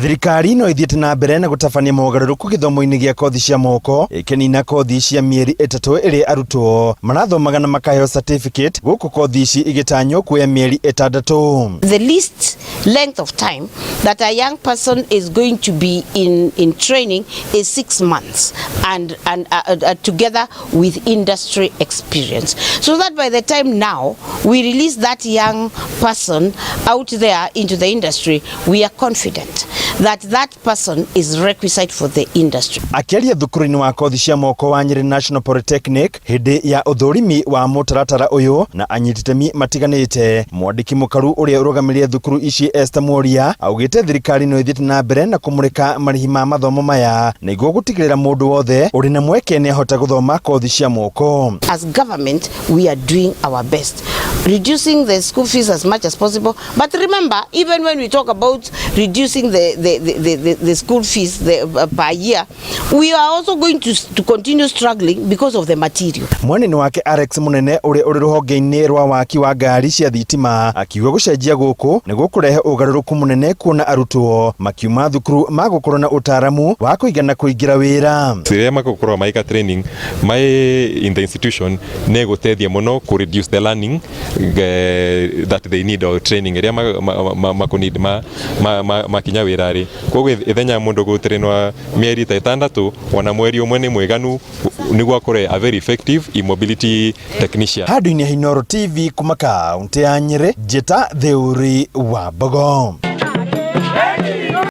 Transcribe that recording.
Thirikari no ithiĩte na mbere na gũtabania mogarũrũku gĩthomo-inĩ gĩa kothi cia moko, ĩkĩnina kothi cia mĩeri 3 ĩrĩa arutwo marathomaga na makaheo certificate, gũkũ kothi ici igĩtanywo kuoya mĩeri 6. The least length of time that a young person is going to be in training is 6 months and together with industry experience, so that by the time now we release that young person out there into the industry, we are confident that that person is requisite for the industry. Akĩaria thukuru-inĩ wa kothi cia moko wa Nyeri National Polytechnic hĩndĩ ya ũthũrimi wa mũtaratara ũyũ na anyiti itemi matiganĩte, mwandĩki mũkaru ũrĩa ũrũgamĩrĩire thukuru ici Esther Mworia augĩte thirikari no ĩthiĩte na mbere na kũmũrĩka marĩhi ma mathomo maya nĩguo gũtigĩrĩra mũndũ wothe ũrĩ na mweke nĩahota gũthoma kothi cia moko. As government, we are doing our best, reducing the school fees as much as possible. But remember, even when we talk about reducing the school fees per year, we are also going to continue struggling because of the material. Mwenene wake Alex Munene ũrĩa ũrĩ rũhonge-inĩ rwa waki wa ngari cia thitima akiuga gũcenjia gũkũ nĩ gũkũrehe ũgarũrũku mũnene kuona arutwo makiuma thukuru magũkorwo na ũtaaramu wa kũigana kũingĩra wĩra. Rĩrĩa magũkorwo maika training mai in the institution nĩ gũteithia mũno kũ reduce the learning that they need or training ĩrĩa makũ need makinya wĩra rĩ. Koguo ithenya mũndũ gũtrainwo mĩeri ta 6, ona mweri 1 nĩ mwĩganu nĩguo akorwe a very effective e-mobility technician. Handũ-inĩ ha Inooro TV kuma kaunti ya Nyĩrĩ, njĩta Theuri wa Mbogo.